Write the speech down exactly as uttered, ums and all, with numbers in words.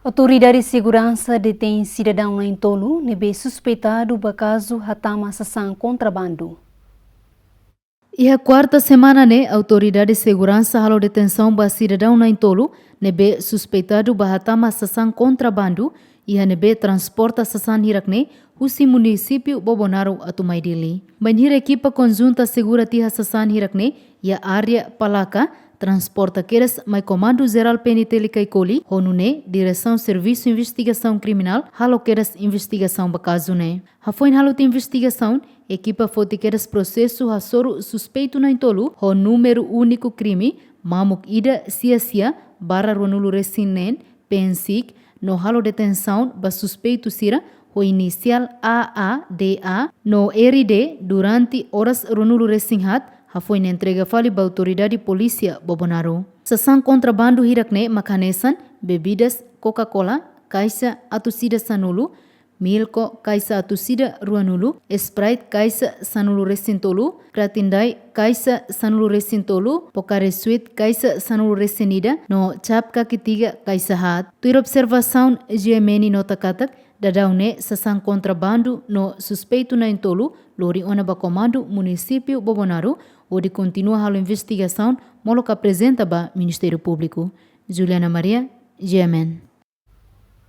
Autoridade Seguransa detein sidadaun na'in-tolu ne'ebé suspeitadu ba kazu hatama sasán kontrabandu. Iha kuarta semana ne'e, Autoridade Seguransa halo detensaun ba sidadaun na'in-tolu ne'ebé suspeitadu ba hatama sasán kontrabandu, iha ne'ebé transporta sasán hirak ne'e husi munisípiu Bobonaro atu mai Dili. Bainhira ekipa konjunta segura tiha sasán hirak ne'e iha área Palaka, transporta kedas mai Komandu Jerál P N T L Caicoli, ho nune'e Diresaun Servisu Investigasaun Kriminál halo kedas investigasaun ba kazu ne'e. Hafoin halo tiha investigasaun, ekipa foti kedas prosesu hasoru suspeitu na'in-tolu ho númeru úniku krime mamuk ida sia sia barra ruanulu resin neen, PNSIC, no halo detensaun ba suspeitu sira ho inisiál A A D A no R D durante oras ruanulu resin haat, hafoin entrega fali ba Autoridade Polísia Bobonaro. Sasán kontrabandu hirak ne'e mak hanesan bebidas Coca-Cola, kaixa atus ida sanulu, Milko, kaixa atus ida ruanulu, Sprite, kaixa sanulu resin tolu, Kratin Dae, kaixa sanulu resin tolu, Pocari Sweat, kaixa sanulu resin ida, no Cap Kaki Tiga, kaixa haat. Tuir observasaun, G M N nota katak, daudaun ne'e sasán kontrabandu no suspeitu na'in-tolu lori ona ba Komandu Munisípiu Bobonaro, hodi kontinua halo investigasaun, molok aprezenta ba Ministériu Públiku. Juliana Maria, G M N.